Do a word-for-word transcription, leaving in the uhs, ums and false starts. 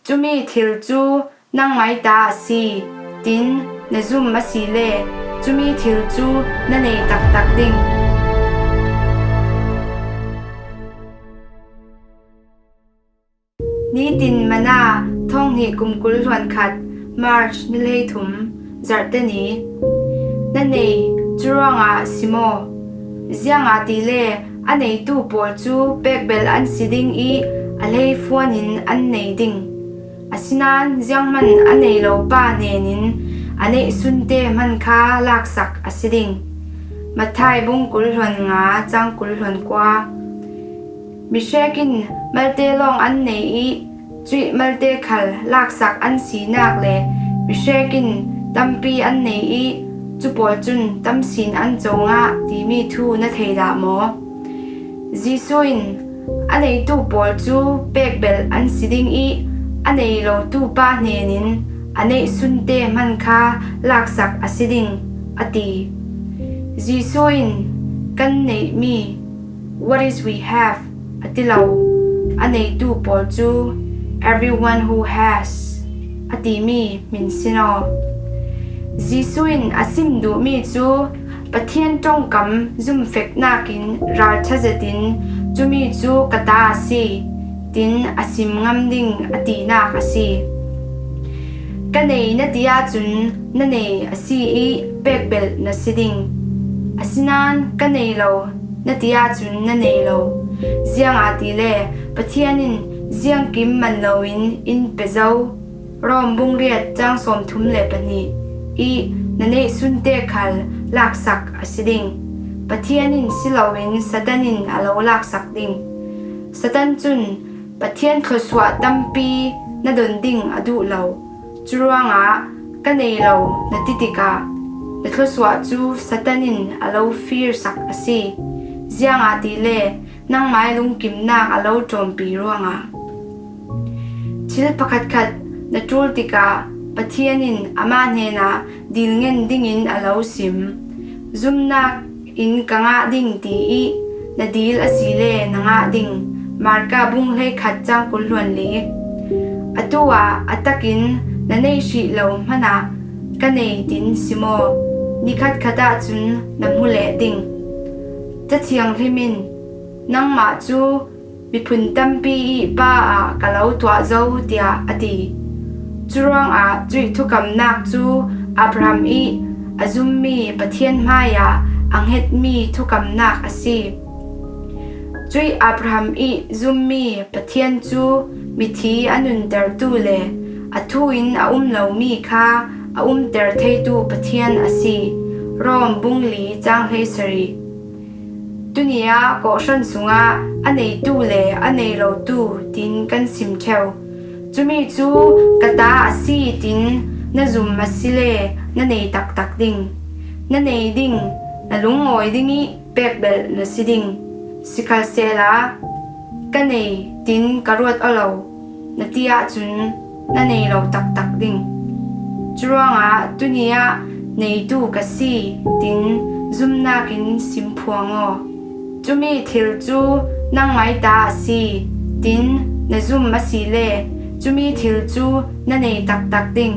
Cumi thil cu nangmai ta a si, tin na zum asile cumi thil cu na nei taktak ding. Nitin Mana, thonghnih kum kul hluan khat, March ni hlei thum, zarhte ni. Na nei, curuangah si maw? Ziangahtile a neitu pawl cu pekbelh an si ding i a hleifuan in an nei ding. Asinain zianghman a nei lo pa hnenin a neihsunte hman kha laksak a si ding. Matthai bung kul hluan nga, cang kul hluan kua. Mihrek in malte lawng an nei i cuih malte khal laksak an sinak le mihrek in tampi an nei i cu pawl cun tamsin an co ngah timi thu na thei dah maw? Jesuh in a neitu pawl cu pekbelh an si ding i a nei lotu pa hnenin a neihsunte hman kha laksak a si ding, a ti. Jesuh in kan neihmi, "What is we have?" a ti lo, a neitu pawl cu, "Everyone who has," a timi hmin sin aw. Jesuh in a sim duhmi cu Pathian ṭongkam zumfeknak in ralṭha zetin cumi cu ka ta a si, tin a sim ngam ding a tinak a si. Ka nei na ti ahcun na nei a si i pekbelh na si ding. Asinain ka nei lo na ti ahcun na nei lo. Ziangahtile Pathian in ziangkim man loin in pe zo. Rom bung riat cang sawmthum le pahnih i na neihsunte khal laksak a si ding. Pathian in si loin Satan in a lo laksak ding. Satan cun Pathian thluasuah tampi na don ding a duh lo. Curuangah ka nei lo na ti tikah na thluasuah cu Satan in a lo firsak a si. Ziangahtile nangmai lungkimnak a lo ṭawmpi ruangah. Thil pakhatkhat na ṭul tikah Pathian in amah hnenah dil ngen dingin a lo sim. Zumnak in ka ngah ding ti i na dil asile na ngah ding. Marka bung hleikhat cang kul hluan li. Atu ah a takin na neih hrih lo hmanah ka nei tin si maw? Nikhat khat ahcun na hmu leh ding. Cathianghlim in, "Nangmah cu miphun tampi i pa ah ka lo tuah zo," tiah a ti. Curuangah cuih thukamnak cu Abraham i a zummi Pathian hmaiah a hngetmi thukamnak a si. Cuih Abraham i zummi Pathian cu mithi a nuntertu le a thu in a um lomi kha a umter theitu Pathian a si. Rom bung li cang hleisarih. Tuni ah kawhhran sungah a neitu le a nei lotu tin kan sim ṭheu. Cumi cu ka ta a si tin na zum asile na nei taktak ding. Na nei ding, na lungawi ding i pekbelh na si ding. Sikhalsehla ka nei tin ka ruat aw lo na ti ahcun na nei lo taktak ding. Curuangah tuni ah neitu ka si tin zumnak in sim phuang aw. Cumi thil cu nangmai ta a si tin na zum asile cumi thil cu na nei taktak ding.